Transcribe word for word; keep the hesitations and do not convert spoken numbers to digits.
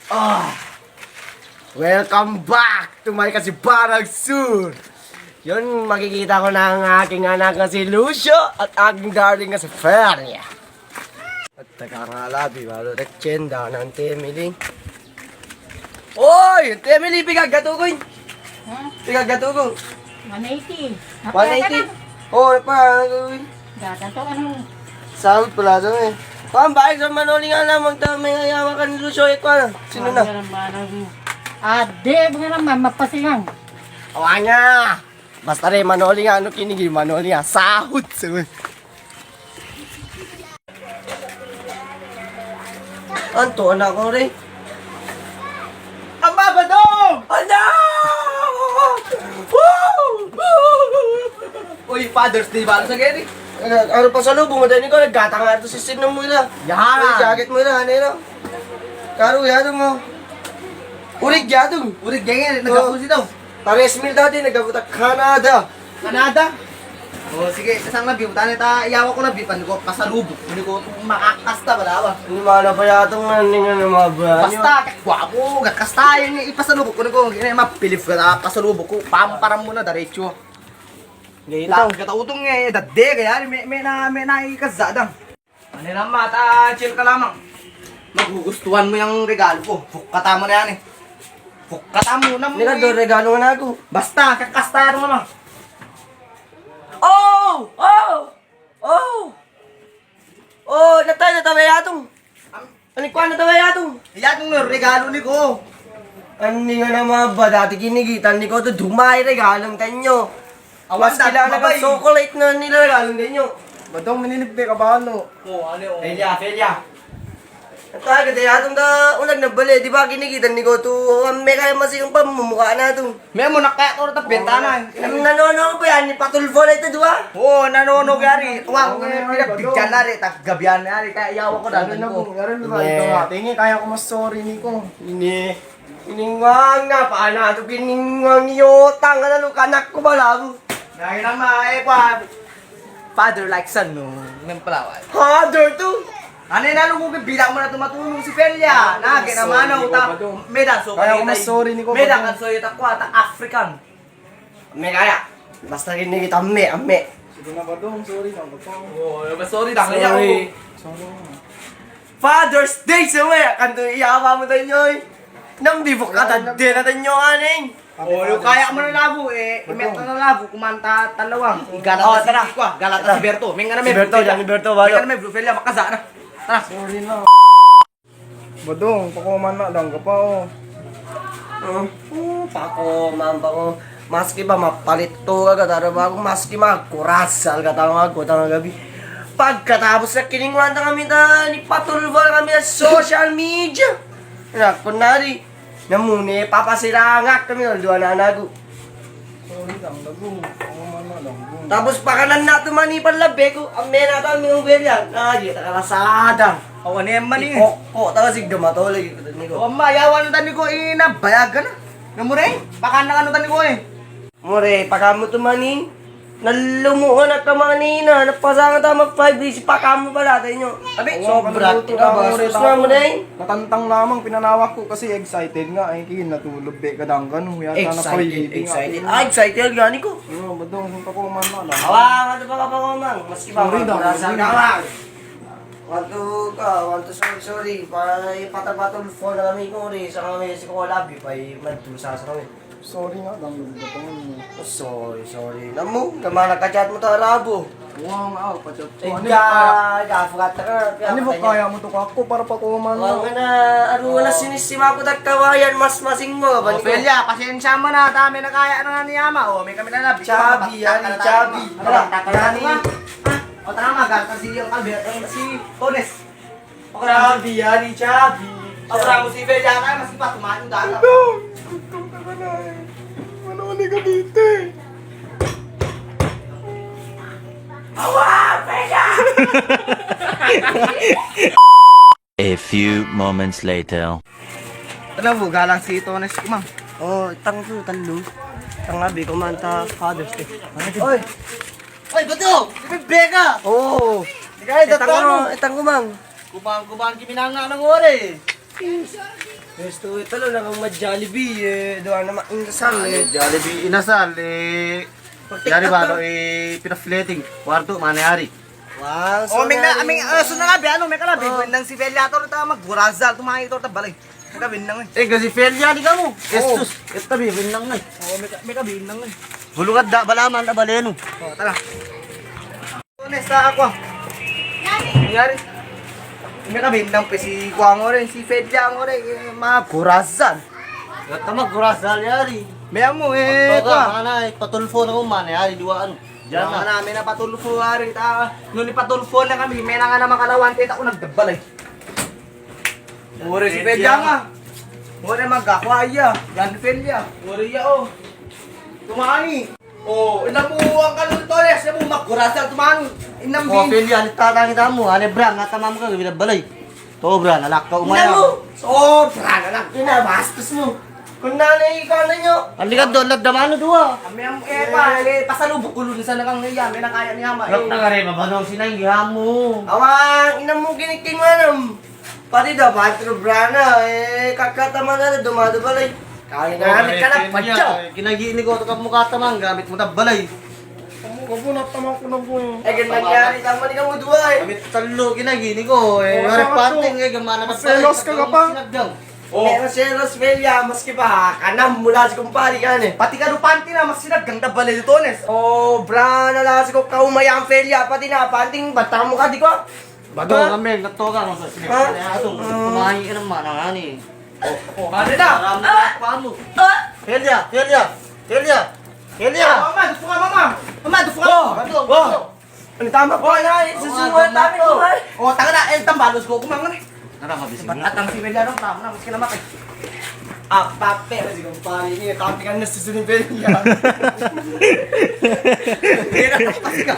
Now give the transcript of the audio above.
Ah, welcome back to my Kasibaran Sur. Yun, makikita ko na ang aking anak na si Lucio at aking darling na si Felia. At teka nga, labi, baru nagtienda na an Emily. Oy, Emily, pi ka gatugon? Ha? Pi ka gatugon? One eighty. One eighty? O, pa, gatugon. Gatugon, ano? Sahod pala to, e. Kuan, bae, so manolingan na, magta-, may yawa kan Lucio, e, kuan. Sino na? Ade, bang na, ma-, mapasingan. Awa nga. Basta re, manolingan, ano, kinigi, manolingan. Sahod, sahod. Anto anak ko re. Amba, Badong! Anak! Woo! Uy, Father's Day bala sa geri. Ano, ano pasalubong mo, Dani ko, naggatang nga to si Sin mo ila. Yan. Uy, jacket mo ila, ano ila. Karo, yan mo. Urig, yan. Urig, yan, yan. Nagkapos ito. Tares mil dati, nagkapos ta Canada. Canada? O, sige, sasang na bi, butane ta, iyawa ko na bi, pan ko, pasalubok ko ni ko, makakasta ba daw? Ini mana pa yatong, ini nga na mga ba? Basta, gwapo, gakasta, ini, ipasalubok ko ni ko, ini, mapilif ka ta, pasalubok ko, pamparan mo na, diretso. Gita. Gata utong, e, dade, kaya, me, me na, me na, ikaza, dang. Ano naman, ta chill ka lamang. Magugustuhan mo yang regalo ko. Bukkatan mo na yan, e. Bukkatan mo na mo, e. Ini ka do regalo nga na ako. Basta, kakasta yan nga, ma. O! O! O! O, nata, nata ba yatong? Ano, kuan, nata ba yatong? Yatong no, regalo ni ko. Ani nga naman ba, dati kinigitan ni ko to, dumai regalo nga tanyo. Awan, mas kilala ka, chocolate na nilalang ninyo. Badong, minilib ka ba, ano? O, ano, o. Felia, Felia. Ata, gade, atong da, ulag na bale, di ba, kinigitan ni ko to, amme kaya masing pamumuka na to. Me mo, nakaya to, ta bentana. Nanono ba yan, ni patulfo na ito, di ba? O, nanono, gari. Wa, pinabigyan na rin, ta gabihan na rin, kaya iyawa ko, dadang ko. Tingin, kaya ko mas sorry ni ko. Ini. Kininguang na, paana to kininguang, iyotang ka na lo kanak ko bala bo. Nagi nama, e, kwa. Father like son, no? Mempelawan. Father to? Ane na lo ko ke bilang mo na to matulong si Felia. Nagi nama na uta. Medan so. Kaya ko mas sorry ni ko. Medan kan so ita kwa ta African. Amme kaya. Basta kini kita amme, amme. Sige na, Badong, sorry na, Badong. O, sorry na, kaya ko. Sorry. Father's Day, sawe, kanto iya, apa mo tanyo, e? Nang bibuk kata dena tanyo, aning. O, yo, kaya mo na labo, e, imet na labo, kumanta talawang. Igala ta si, tara. Kwa, gala ta si Berto. Menga na si Berto, Berto, Berto, balo. Menga na me Blue Felia, makaza na. Tara. Sorry na. Badong, pakoman na dang gapa o. Hmm, pakoman, pakoman. Maski ba mapalit to, kagataru ba ako, maski makurasal, katama ko, tama gabi. Pagkatapos na kininguan ta kami ta, ni patulval kami sa social media. Na, kunari. Namune, papasirangak kami, o, dua na anagu. Sorry, dang, lagu. Pakoman na, dang, lagu. Tapos pakanan na to mani palabe ko, amme na ta mi ubel yan. Na, di ta kalasada. Awa ni mani. Koko, ta kasi gamatole, gitu, ni ko. O, ma, yawan ta ni ko, ina, bayagan na. Namure, pakanan na ta ni ko, e. More, pakamu to mani. Nalumo ka na ka mani na, napasang ta ma five days, pakamu pala tanyo. Abi, sobra. Sus, ma mo, dai. Matantang lamang pinanawak ko kasi excited nga, e, kini natulog be kadang kanu, yata na five days. Excited, excited. A, excited gani ko. O, Badong, pakoman na lang. Awa, awa, pakoman. Maski ba, sorry, dang, kurasal ka lang. Wanto ka, wanto, sorry, sorry. Pa, patapatol phone na kami ko, re, sa kami, si ko labi, pa, madto sa, sa kami. Sorry nga, dang, dang, dang. Sorry, sorry. Namu, kama naka-chat mo to arabo. Wa nga, a, pa-chat ko. Ano, ika, ika, forgot ka. Ano ba kaya mo to, kako, para pakoman na. Wa nga na, aro, wala sinisima ko tagkawayan, mas masing mo, ba, ni ko. Felia, pasensya mo na, ta, me nakaya na nga ni ama, o, me kami na labi. Chabi, ani, chabi. Tara, tara, tara. O, tara, magantar si Uncle Albert, si Tones. Chabi, ani, chabi. Ako na mo si Felia, kaya mas ipa, tumayo, dada. Ano, ano ka dito, e? Awa, Felia! A few moments later. Tara, bo, galang si Tones, kumang. O, itang to, talo. Itang abi, kumanta Father's Day. Oy! Oy, Bato! Di ba beka? O. Di ka, itang, itang, kumang. Kumang, kumang, kiminanga ng ore. Gusto ko talo na kang ma-Jollibee, e, dowa na ma-inasal, e. Jollibee inasal, e. Yari balo, e, pinafleting. Wartu, mane yari. Wa, o, so meng na, meng, e, so na labi, anu, meng ka labi. O. Bennang si Felia, toro ta maggorazal, tumai toro ta balai. Meka bennang, e. E, ga si Felia di kamu. O. Estus, eta bi bennang, e. O, meka, meka bennang, e. Bulu ka da balaman, da balenu. O, tara. Tones, ta kuwa. Yari. Meka bennang pe si kuwa ngore, si Felia ngore, e, maggorazal. Ga ta maggorazal yari. Mea mo, e, kuwa. Mana, e, patulfo na ko mane yari dowa anu. Jana. Mana, mena patulfo yari ta. Nuni patulfo na kami, mena nga na makalawan, teta ko nagdebal, e. Ngore si Felia nga. Ngore magakwa iya, jan Felia. Ngore iya, o. Tumani. O, inam mo angkal Tones, inam mo maggorazal tumani. Inam mo. O, Felia, ni tatanggi tamu, ane bra, nga tamam ka, ga bida balai. To bra, nalak ka umaya. Inam mo. O, bra, nalak ka na, bastos mo. Kuna ne ikaw na nyo. Andi ka do, lad damanu dowa. Ami am, e, pa, e, pasalubok ko lun sana kang iya, mena kaya ni ama. Lak na kare, mabanong sinanggi hamu. Awan, inam mo gini king manam. Pati da patro brana, e, kakataman na do madu balai. Kawin na ami kala pajaw. Ginagini ko to kamu kataman, gamit mo ta balai. Kamu, kamu na taman ko na ko. E, ganda nangyari taman ni kamu dowa, e. Kami talo ginagini ko, e. Ore panting, e, gimana ka balai. Selos ka, gapa? O. E, selos Felia, maski ba kanam mula si kumpari kan, e. Pati ka do panting na, maski na ganda balai Tones. O, brana la si ko kau mayam Felia, pati na panting batamu ka di ko. Bato kami, ngeto ka, maksud sini. Ha? Ato, kumain ka naman, ano, ani. O, o, ano na? Aram na pamu. Felia, Felia, Felia, Felia. Mama, dupo ka, mama. Mama, dupo ka. O, bato, o. Bato. Ano tama ko na, e, susunod tabi ko. O, tanga na, e, tambalos ko, kumang na. Tara, mabisi mo. Atang si Felia, ano, tama na, maski na matay. Apa pe, si kumpari ini, tapi kan na susunod Felia. Kira apa sih, Kak?